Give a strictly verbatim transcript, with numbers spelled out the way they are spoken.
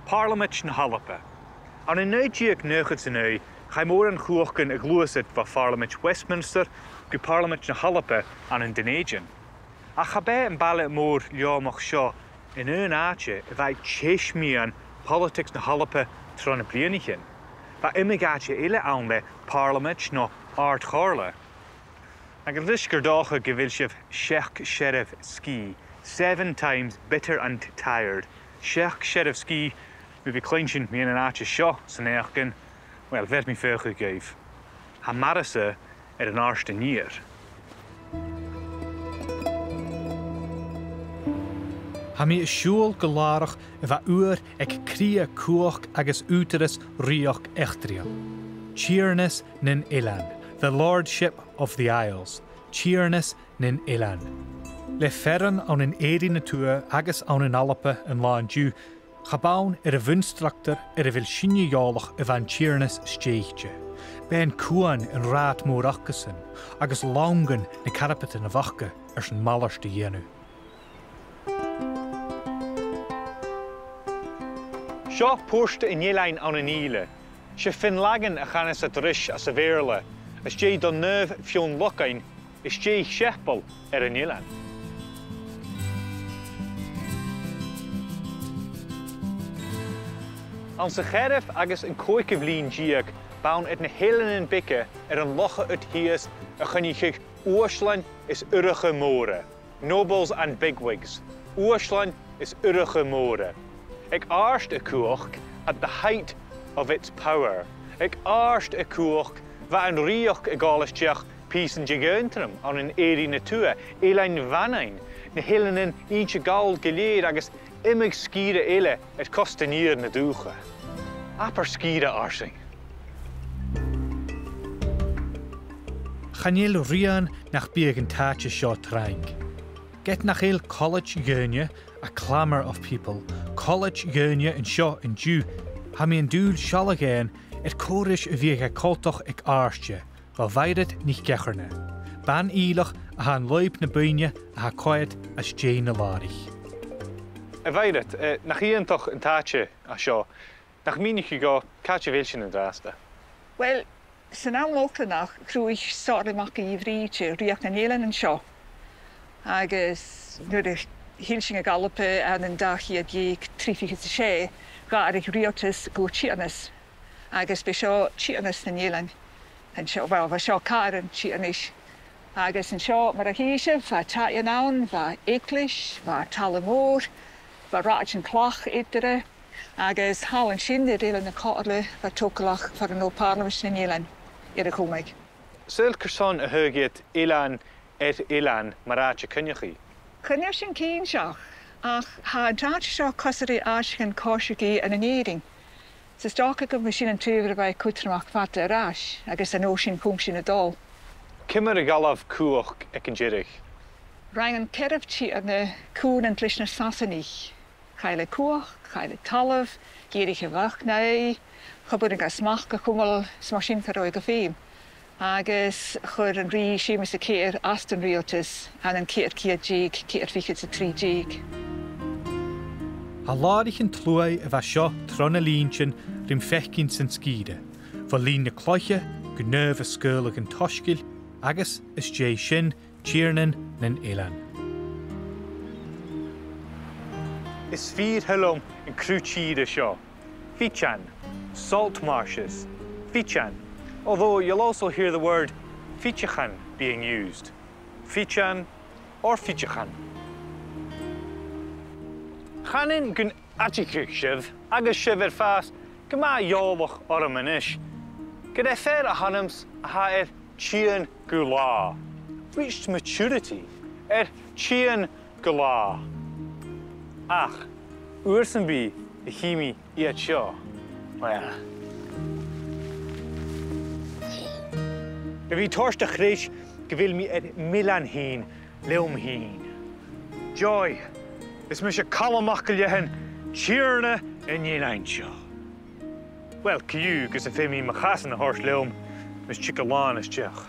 Pàrlamaid na h-Alba. Ann an naoi deug naochad 's a naoi, chaidh mòran chumhachdan a ghluasad bho Phàrlamaid Westminster gu Pàrlamaid na h-Alba ann an Dùn Èideann. Ach cha b' e am baile mòr leòmach seo an aon àite a bha aig teis-meadhan poilitigs na h-Alba tro na bliadhnaichean. Bha iomadh àite eile ann le pàrlamaid no àrd-chomhairle. Agus leis gur dòcha gu bheil sibh seachd searbh sgìth, seven times bitter and tired, seachd searbh sgìth mu bhith a' cluinntinn mu dheidhinn an àite seo san fhaicinn, uill, bheir mi faochadh dhuibh. Tha m' aire-sa air an àird an iar. Tha mi a' siubhal gu làrach a bha uair aig cridhe cumhachd agus ùghdarras rìoghachd eachdraidheil. Tighearnas nan Eilean, the Lordship of the Isles, Tighearnas nan Eilean. Le fearann ann an Èirinn a Tuath agus ann an Alba an là an-diugh, cha b' ann air a' bhun-structar air a bheil sinne eòlach a bha an tighearnas stèidhichte. B' e an cuan an rathad mòr acasan, agus longan na carbadan a bh' aca airson malairt a dhèanamh. Seo Port an Eilein ann an Ìle. 'S e Finlaggan a chanas iad ris anns a' Bheurla, às dèidh do Naomh Fionn Logain a stèidheachadh air an eilean. Anns a' cheathramh agus an còigeamh linn deug, b' ann air na h-eileanan beaga air an locha ud shìos a choinnicheadh uaislean is urracha mòra. Nobles and bigwigs, uaislean is urracha mòra. Aig àird a cumhachd, at the height of its power, aig àird a cumhachd, bha an rìoghachd a' gabhail a-steach pìosan de dh'Aontroim ann an Èirinn a Tuath, Eilean Mhanainn, na h-Eileanan Innse Gall gu lèir agus iomadh sgìre eile air costa an iar na dùthcha. Abair sgìre fharsaing. Chan eil rian nach biodh an t-àite seo trang. Ged nach eil colaiste dhaoine, a clamour of people, colaiste dhaoine an seo an-diugh, tha mi an dùil sealladh fhaighinn air cò ris a bhiodh e coltach aig àirde, bho Mhairead NicEachairne, ban-Ìleach a tha an lùib na buidhne a tha a' coimhead às dèidh na làraich. A Mhairead, eh, nach iongantach an t-àite a tha seo. Nach mìnich thu dhomh càit a bheil sinn an-dràsta? Uill, san àm Lochlannach chruthaich Somhairle Mac Aodha Bhrìghde Rìoghachd nan Eilean an seo. Agus nuair a thill sinn gu Alba ann an dà cheud deug trì fichead 's a sia, dh'atharraich riaghaltas gu Tighearnas. Agus b' e seo Tighearnas nan Eilean. An seo, uill, bha seo càrn Tighearnais. Agus an seo, mar a chì sibh, bha taighean ann, bha eaglais, bha talla mòr, bha rathaidean clach eatarra, agus thall an sin air Eilean na Comhairle bha togalach far an robh Pàrlamaid nan Eilean air a chumail. Saoil carson a thagh iad eilean air eilean mar àite coinneachaidh? Chan eil sinn cinnteach, ach tha an t-àite seo cosgail ri àiteachan coisigeidh ann an Èirinn. 'S dòcha gum bi sin an t-adhbhar a bha e cudromach fada air ais, agus an uair sin chùm sinn a' dol. Ciamar a dh'fhalbh cumhachd aig an deireadh? Rinn an ceathramh tighearna cùmhnant leis na Sasannaich. Chaill e cumhachd, chaill e talamh, dh'èirich a mhac na aghaidh, cha b' urrainn dha smachd a chumail, 's mar sin cha robh e gu feum. Agus chuir an Rìgh Seumas a Ceithir às dèidh an riaghaltas ann an ceithir ceud deug, ceithir fichead 's a trì deug. Tha làraichean-sluaigh a bha seo tro na linntean rim faicinn san sgìre, bho Linn na Cloiche gu Naomh Sgaoileadh an t-Soisgeil agus, às dèidh sin, Tighearnan nan Eilean. Is fìor thoil leam an cruth-tìre seo. Fitean, salt marshes, fitean, although you'll also hear the word fiteachan being used. Fitean or fiteachan. Chanainn gun aideachadh sibh agus sibh air fàs gu math eòlach orm a-nis, gur e fear a th' annams a tha air tighinn gu latha. Reached maturity, air tighinn gu latha. Ach, uair sam bith a chì mi iad seo, uill, bidh mi a' toirt a chreids gu bheil mi air m' eilean fhìn leam fhìn. Joy, is mise Calum MacIllEathain, Tighearna an eilein seo. Uill, co-dhiù, gus am feum mi mo chasan a thoirt leam mus tig an làn a-steach.